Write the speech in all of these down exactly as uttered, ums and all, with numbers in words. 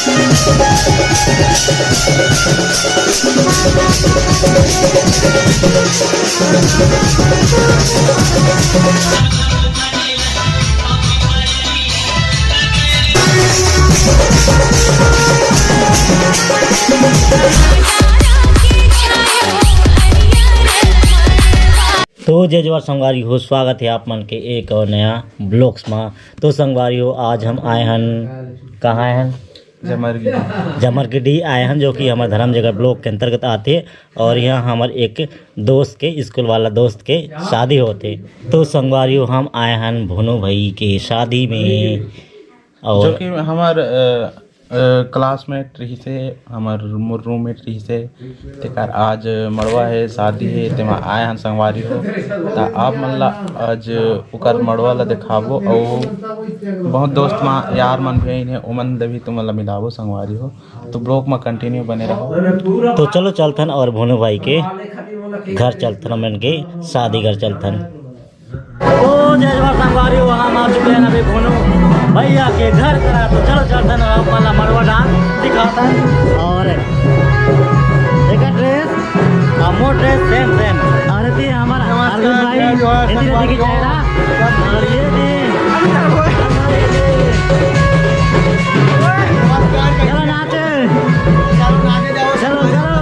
तो जय जोहार संगवारी हो, स्वागत हे आप मन के एक और नया ब्लॉग्स मा। तो संगवारी हो, आज हम आए हन, कहाँ आए हन? जमरगिरी। जमरगिरी आए हन, जो कि हमर धर्म जगत ब्लॉक के अंतर्गत आथे। और यहाँ हमर एक दोस्त के, स्कूल वाला दोस्त के शादी होथे। तो संगवारी हो, हम आए हन भोनू भाई के शादी में। और जो कि हमर, अ, अ, क्लासमेट रहिसे, हमर मोर रूममेट रहिसे, तेकर आज मड़वा हे, शादी हे, तेमा आए हन संगवारी हो। त आप मन ला आज ओकर मड़वा ला देखाबो, अउ बहुत दोस्त मा यार मन भी आइन हे, ओमन ला भी तुमन ला मिलाबो संगवारी हो। तो ब्लॉग मा कंटिन्यू बने रहो। तो चलो चलथन और भोनू भाई के घर चलथन, हमन के शादी घर चलथन। तो जय जोहार संगवारी हो, हम आ चुके हैं अभी भोनू भैया के घर करा। तो चलो चलथन और आप मन ला मड़वा डांस दिखाथन। और एकर ड्रेस और मोर ड्रेस सेम सेम। और ये हमारा नमस्कार, अरविंद भाई, जय जोहार, इधर संगवारी देखिए हो। चेहरा। और ये भी। नमस्कार, चलो नाचे। चलो, चलो।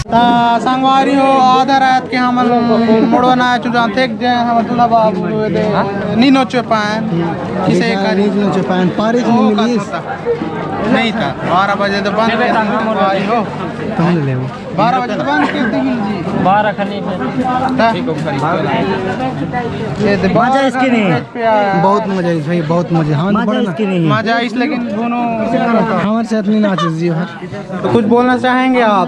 त संगवारी हो, आधा रात के हमन मुड़वा ना चुजाथे, जे हमर दूल्हा बाबू दे नी नोचे पाएन, किसे करी। नी नोचे पाएन, पारिस ओ, नहीं मिलिस। नहीं था, बारह बजे तो बंद कर दी संगवारी हो। कौन ले वो? बारह बजे तो बंद कर दी जी। बारह खनी में। हाँ। ये तो मजा बारह इसकी नहीं। पे आया। बहुत मजा है भाई, बहुत मजा। हाँ, मजा बड़ा ना। इसकी नहीं। मजा इस, लेकिन दोनों हमारे साथ नहीं नाचे जी। तो कुछ बोलना चाहेंगे आप?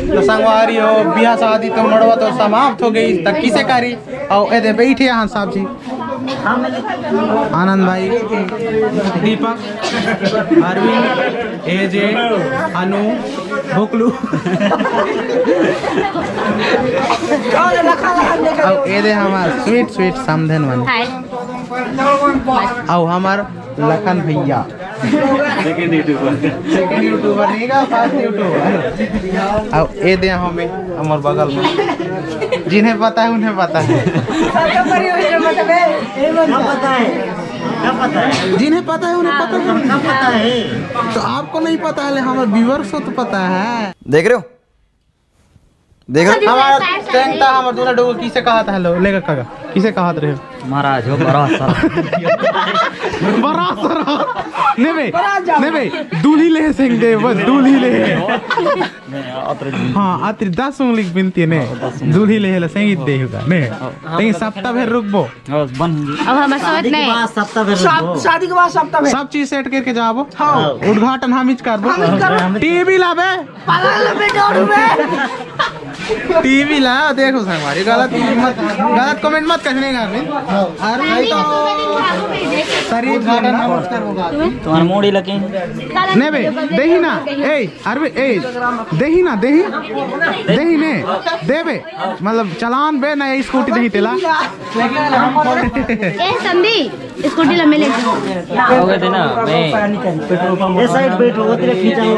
तो संगवारी हो, बिहा शादी तो मड़वा तो समाप्त हो गई, त किसे करी? अउ एदे बैठे हैं साहब जी, आनंद भाई, दीपक, अरविंद, एजे, अनु, भोकलू। अउ एदे हमार sweet sweet समधन मन। हाय। अउ हमार लखन भैया। Second YouTuber। Second YouTuber नहीं का, first YouTuber। अब ए दे हमें, हमारे बगल में। जिन्हें पता है, उन्हें पता है। सबका परिवार में पता है, ये मत क्या पता है? क्या पता है? जिन्हें पता है, उन्हें पता है। क्या पता है? तो आपको नहीं पता है, हमारे viewers को तो पता है। देख रहे हो? देख रहे हो? हमारा टैंक था, हमारे दूल्हा डोल किसे कहा था? हेलो, लेकर काका, किसे कहा रहे? महाराज हो, बड़ा सारा। बड़ा सारा। नहीं बे, नहीं बे, दूल्ही ले सिंह दे, बस दूल्ही ले। हाँ, अतरी दस उंगली की बिनती है ने। दूल्ही ले हेला संगीत दे होगा ने। हाँ। तई सप्ताह भर रुकबो। बस बन। अब हम सोच शादी के नहीं। बाद सप्ताह भर रुकबो। शादी के बाद सप्ताह भर। सब चीज सेट करके जाबो। हाँ। उद्घाटन हम ही करबो। हम ही करबो। टीवी लाबे। पागल बेटा, उठ बे। टीवी ला, देखो संगवारी, गलत मत, गलत कमेंट मत करने का। अरे भाई, तो शरीफ उद्घाटन नमस्कार होगा। तुम्हारा मूड ही लकी। नहीं बे, देही ना, ए, अरे बे, ए, देही ना, देही, देही ने, दे बे, मतलब चालान बे ना, स्कूटी देही तेला। ए संदी, स्कूटी ला मिले। हो गए थे ना, मैं ये साइड बैठो, वो तेरे खींचा हो।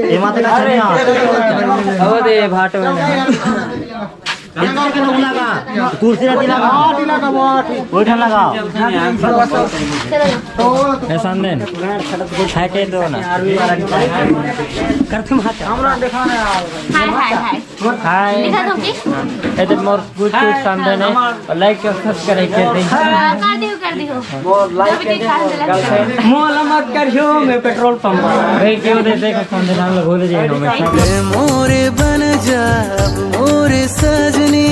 ये माथे का छनिया। वो दे भाटो में। कुर्सी ना दिला का। बैठा लगा। ऐसा नहीं। है के दो ना। कर तुम हाथ। हाय, हाय, हाय। हाय। लिखा दो की? ए तो मोर कुछ कुछ समझे नहीं। और लाइक और सब्सक्राइब कर दे। हाँ, कर दियो, कर दियो। मोर लाइक कर दियो। मोला मत करियो, मैं पेट्रोल पंप। भाई क्यों दे दे समझे ना, लोग भूल जाए हमेशा। मोरे बन जा अब मोरे सजनी।